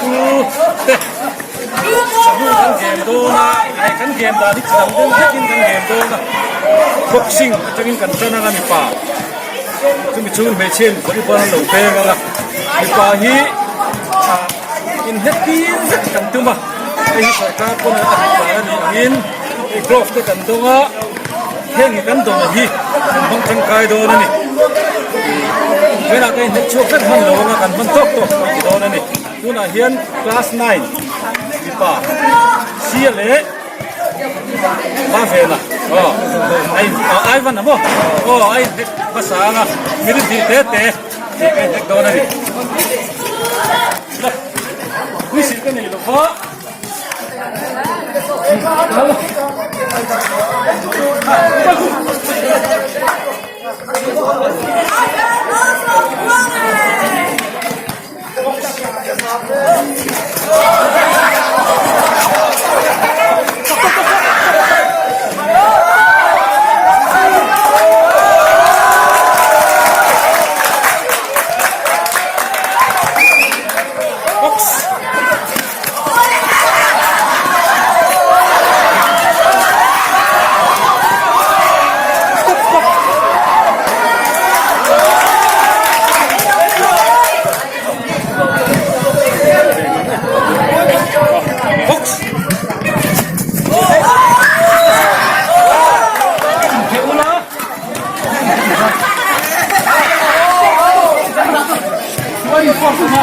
School te chawhnu kan game dawn a, eh kan game dan hi chi dang deuh hlekin kan game dawn a, boxing atangin kan tan anga mipa chumi chhungin hmeichhia in volleyball an lo peng anga mipa hi ah inhlet tir vek kan tum a, hei hi sawrkar pawn a duh dan a nih angin glove te kan dawng a. Heng hi kan dawng hi kan hmang tangkai dawn a ni. Tunah ka inhnek chhuak vek hman lo anga kan hman tawk tawk kan ti dawn a ni. Tunah hian class nine mipa Sia leh Mavena aw a Ivan a maw aw a inhnek hmasa anga minute hnih te te tih ka inhnek dawn a ni. Whistle ka nei lo va.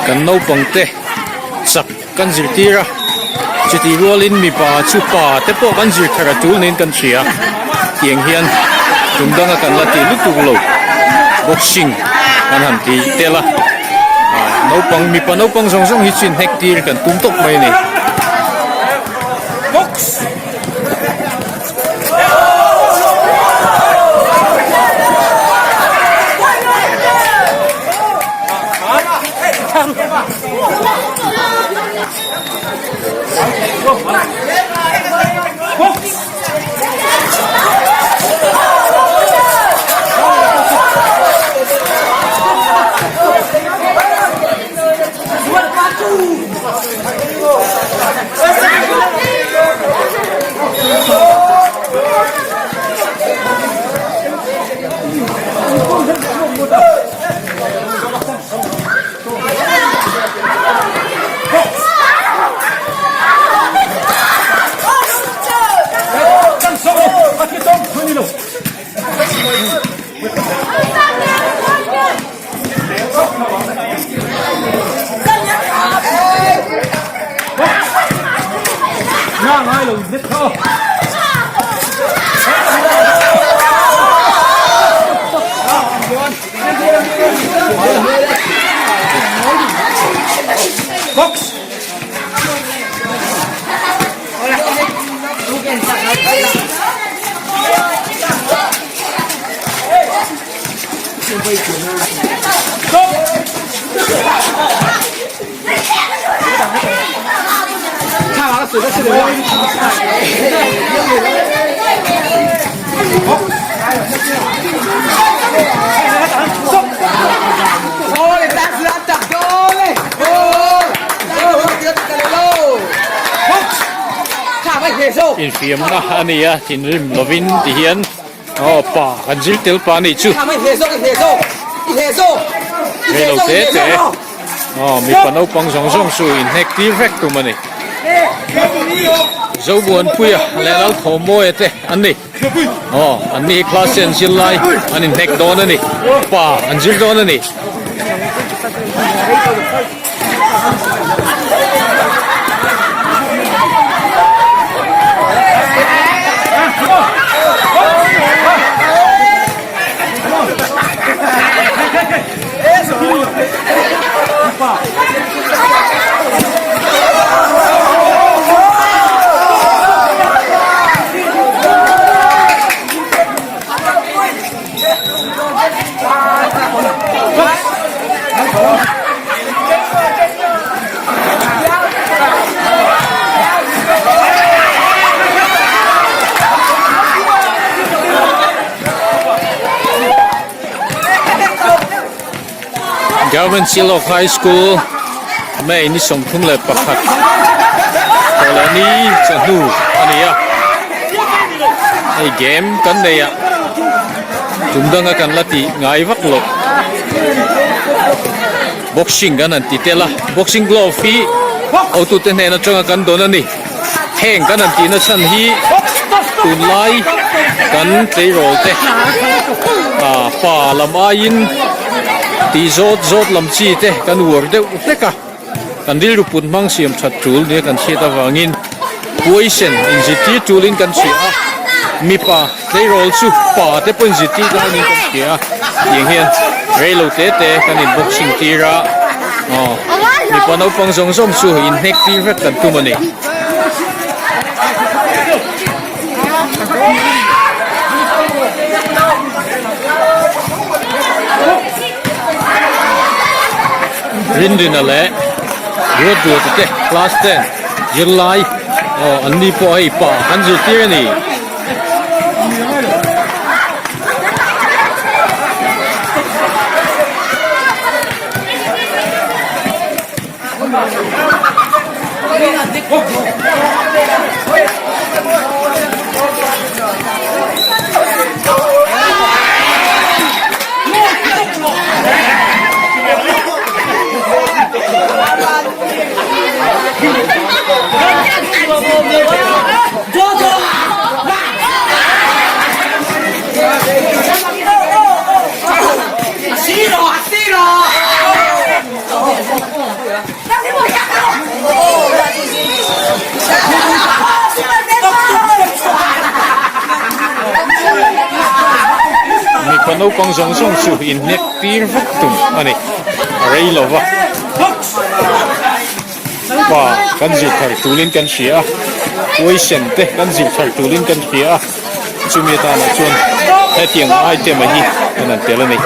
Kan naupang te chak. Kan zirtir a, chutih rualin mipa chu pa te pawh kan zir thar a tul niin kan hria. Tiang hian tum danga kan la tih lutuk lo boxing kan han ti tel a, naupang mipa naupang zawng zawng hi chu inhnek tir kan tum tawp mai a ni. Box! Infiamna a ni a thinrim lovin ti hian aw pa kan zir tel pa a nih chu reilo te te aw mipa naupang zawng zawng chu inhnek tir vek tum a ni Zobuanpuia leh Lalthawmawia te an ni aw an ni hi class te an zir lai an inhnek dawn a ni pa an zir dawn a ni. Government Silawk High School. May ni 31 thawhleh ni chawhnu a ni a, hei game kan nei a, tum danga kan la tih ngai vak loh boxing kan han ti tel a, boxing glove hi hotute hnen atanga kan dawn a ni, heng kan han tihna chhan hi tunlai kan tleirawl te ah pa lam aiin tih zawt zawt lam chi te kan uar deuh hlek a, kan rilru put hmang siam that tul nia kan hriat avangin poison inzirtir tulin kan hria a, mipa tleirawl chu pa te pawh inzirtir laiin kan hria a, tiang hian reilo te te kan in boxing tir a, aw mipa naupang zawng zawng chu inhnek tir vek kan tum a ni. Rinrina leh Ruatruata te class ten zirlai aw an ni pawh hei pa kan zirtir a ni. Mipa naupang zawng zawng chu inhnek tir vak tum a ni a rei lo va pa kan zir thar tulin kan hria a uaisen te kan zir thar tulin kan hria a chumi atanah chuan hetiang item a hi kan han tel a ni.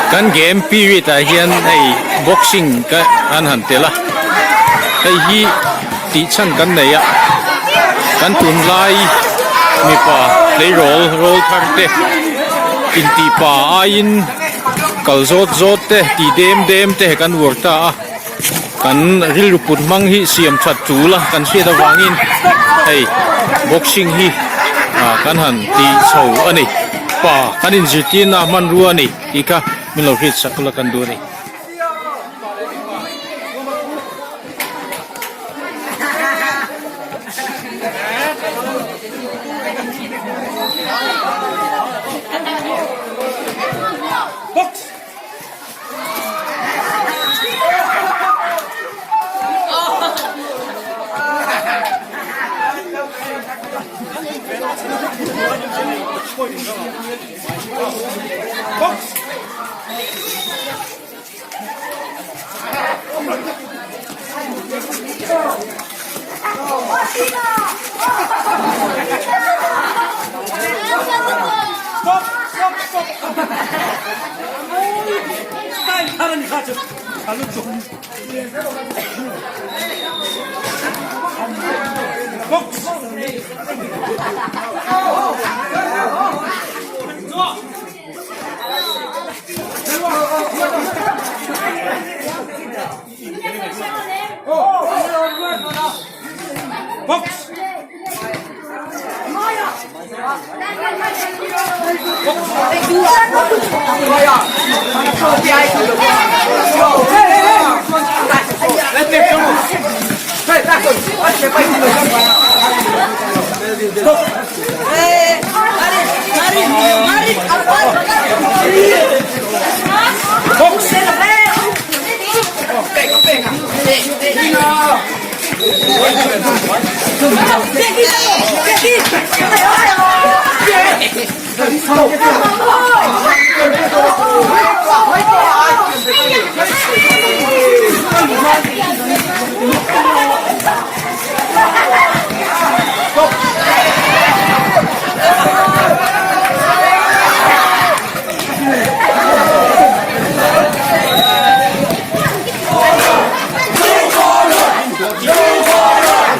Kan game period ah hian hei boxing ka an han tel a hei hi tih chhan kan nei a kan tunlai mipa tleirawl rawl thar te intih pa aiin kal zawt zawt te tih dem dem te kan uar ta a kan rilru put hmang hi siam that tul a kan hriat avangin hei boxing hi ah kan han tih chho a ni pa kan inzirtirna hmanrua a ni tih kha min lo hriat sak ula kan duh a ni.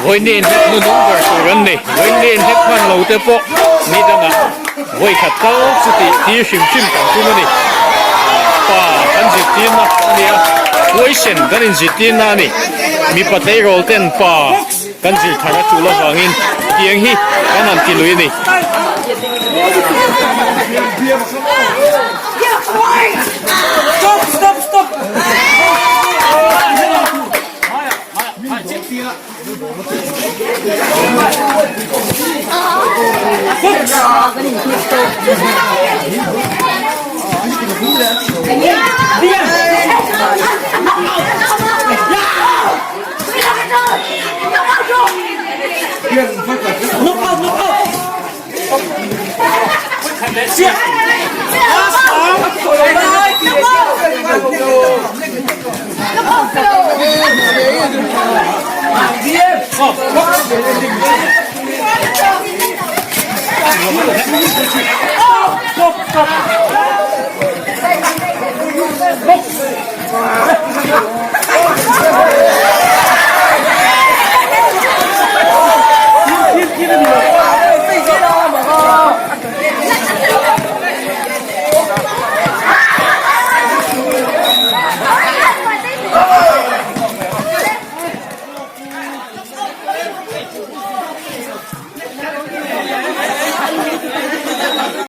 Vawiin inhlep hnunung ber tur an ni. Vawiin inhlep hman lo te pawh ni dangah vawi khat tal chu tih tir hrim hrim kan tum a ni. Pa kan zirtirna a ni a, huaisen kan inzirtirna a ni. Mipa tleirawl ten pa kan zir thar a tul avangin tiang hi kan han ti lui a ni.